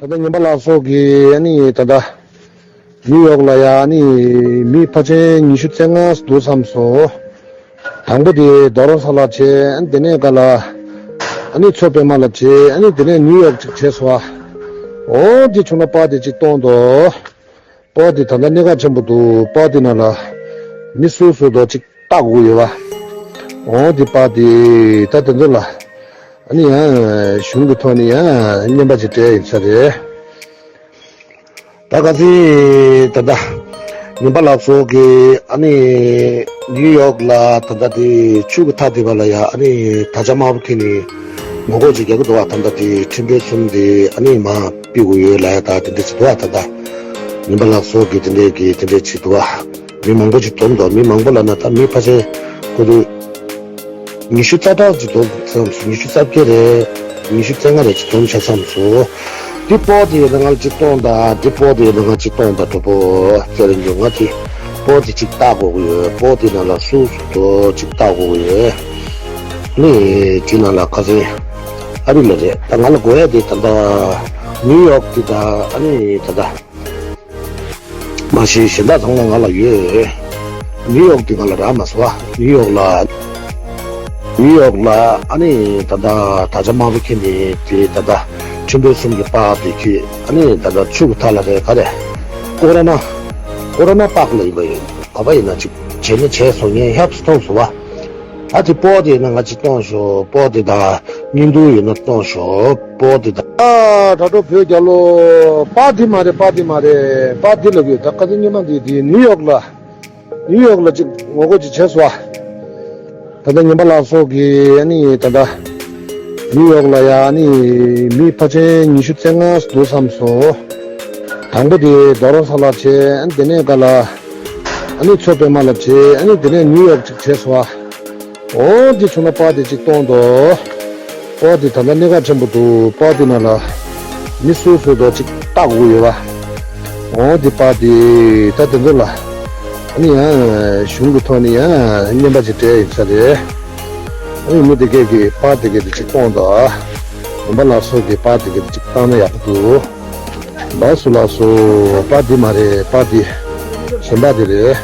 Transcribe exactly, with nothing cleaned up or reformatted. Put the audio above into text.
ད་ལྟ་ཉན་པ་ལགས་ཚོ་གིས་ཨ་ནི་ད་ལྟ་ནིའུ་ཡོག་ལ་ཡ་ཨ་ནི་མི་ཕལ་ཆེར་ཉི་ཤུ་རྩ་ལྔ་འདུག་བསམ་སོང་། དང་པོ་དེ་རྡོ་རོང་ས་ལ་བྱས། ཨ་ནི་དེ་ནས་ག་ལ་ཨ་ནི་མཚོ་པདྨ་ལ་བྱས། ཨ་ནི་དེ་ནས་ནིའུ་ཡོག་ཅིག་བྱས་སོང་བ། འོ་དེ་བྱུང་ན་པར་དེ་ཅིག་གཏོང་དོ། པར་དེ་ད་ལྟ་གནད་འགག་ཆེན་པོ་འདུག་པར་དེ་ནང་ལ་མི་སུ་སུ་དོ་ཅིག་ལྟ་དགོས་ཡོད་བ། འོ་དེ་པར་དེ་ད་དེ་ཚོ་ལ་ཨ་ནི་ཡང་གཞུང་གི་ཐོག་ནས་ཡང་རྔན་པ་ཅིག་སྤྲད་ཡིན་ས་རེད། ད་ག་ཚོད་ད་ལྟ་ཉན་པ་ལགས་ཚོ་གིས་ཨ་ནི་ནིའུ་ཡོག་ལ་ད་ལྟ་དེ་ཆུ་གི་མཐའ་དེ་བ་ལ་ཡ་ཨ་ནི་ད་ཆ་དམར་པོ་ཁྱེར་ནས་ངོ་རྒོལ་ཅིག་རྒྱག་གི་འདུག་བ། ད་ལྟ་དེ་ཁྲིམས་དཔོན་གསུམ་དེ་ཨ་ནི་མར་ཕུད་དགོས་ཡོད་ལབ་ཡ་ད་དེ་འདྲ་ཅིག་འདུག་བ། ད་ལྟ་ཉན་པ་ལགས་ཚོ་གིས་དེ་འདྲས་ཀྱི་དེ་འདྲས་ཅིག་འདུག་བ། མི་མང་པོ་ཅིག་འཛོམས་འདུག་མི་མང་པོ་ལབ་ན་ད་མི་ཕལ་ཆེར་ཁོ་ཚོ་ཉི་ཤུ་རྩ་གྲངས་ཅིག་འཛོམས་བསམ་སོང་། ཉི་ཤུ་རྩ་བརྒྱད་རེད། ཉི་ཤུ་རྩ་ལྔ་རེད་ཅིག་འཛོམས་བྱས་བསམ་སོང་། འདི་པར་དེ་ཡོད་ན་ང་ལ་ཅིག་གཏོང་དང་། འདི་པར་དེ་ཡོད་ན་ང་ཅིག་གཏོང་དང་། གྲོགས་པོ་ཚེ་རིང་ལགས། ང་དེ་པར་དེ་ཅིག་ལྟ་དགོས་ཀྱི་ཡོད། པར་དེ་ནང་ལ་སུ་སུ་འདུག་ཅིག་ལྟ་དགོས་ཀྱི་ཡོད། ནི་དེ་ནང་ལ་ཁ་སང་ཨ་རི་ལ་རེད། ད་ང་ལ་དགོས་ཡ་དེ་ད་ལྟ་ནིའུ་ཡོག་དེ་དང་ཨ་ནི་ད་ལྟ་མ་གཞི་གཞན་དག་ཚང་མ་ང་ལ་ཡོད། ནིའུ་ཡོག་དེ་ང་ལ་རག་མ་སོང་བ། ནིའུ་ཡོག་ལ་ནིའུ་ཡོག་ལ་ཨ་ནི་ད་ལྟ་ད་ཆ་དམར་པོ་ཁྱེར་ནས་དེ་ད་ལྟ་ཁྲིམས་དཔོན་གསུམ་གྱི་པར་དེ་ཁྱེར། ཨ་ནི་ད་ལྟ་ཆུ་གི་མཐའ་ལ་རེད། ག་རེ་ཀོ་རོ་ན་ཀོ་རོ་ན་པར་ལ་ཡིན་པ་ཡིན། ག་པར་ཡིན་ན་ཅིག་བྱས་ན་བྱས་སོང་། ངས་ཧེབ་སི་མཐོང་སོང་བ། ཨ་དེ་པར་དེ་ཡིན་ན་ང་ཅིག་གཏོང་ཤོག་པར་དེ་དང་། བརྙན་ཐུང་ཡོད་ན་གཏོང་ཤོག་པར་དེ་དང་། ཨ་དྲ་གྲོགས་བོད་རྒྱལ་ལོ། པར་དེ་མ་རེད། པར་དེ་མ་རེད། པར་དེ་ལབ་ཡོད། ད་ཁ་སང་ཉི་མ་འདི་དེ་ནིའུ་ཡོག་ལ་ནིའུ་ཡོག་ལ་ཅིག་ངོ་རྒོལ་ཅིག་བྱས་སོང་བ། ད་ལྟ་ཉན་པ་ལགས་ཚོ་གིས་ཨ་ནི་ད་ལྟ་ནིའུ་ཡོག་ལ་ཡ་ཨ་ནི་མི་ཕལ་ཆེར་ཉི་ཤུ་རྩ་ལྔ་འདུག་བསམ་སོང་། དང་པོ་དེ་རྡོ་རོང་ས་ལ་བྱས། ཨ་ནི་དེ་ནས་ག་ལ་ཨ་ནི་མཚོ་པདྨ་ལ་བྱས། ཨ་ནི་དེ་ནས་ནིའུ་ཡོག་ཅིག་བྱས་སོང་བ། འོ་དེ་བྱུང་ན་པར་དེ་ཅིག་གཏོང་དོ། པར་དེ་ད་ལྟ་གནད་འགག་ཆེན་པོ་འདུག་པར་དེ་ནང་ལ་མི་སུ་སུ་དོ་ཅིག་ལྟ་དགོས་ཀྱི་ཡོད་བ། འོ་དེ་པར་དེ་ད་དེ་ཚོ་ལ་ཨ་ནི་ཡང་གཞུང་གི་ཐོག་ནས་ཡང་རྔན་པ་ཅིག་སྤྲད་ཡིན་ས་རེད། ཨ་ནི་མི་དེ་གས་ཀྱིས་པར་དེ་གས་དེ་ཅིག་གཏོང་དང་། ཉན་པ་ལགས་ཚོ་གིས་པར་དེ་གས་དེ་ཅིག་བཏང་ན་ཡག་པོ་འདུག་ལགས་སོ་ལགས་སོ། པར་དེ་མ་རེད། པར་དེ་གཞན་པ་དེ་རེད།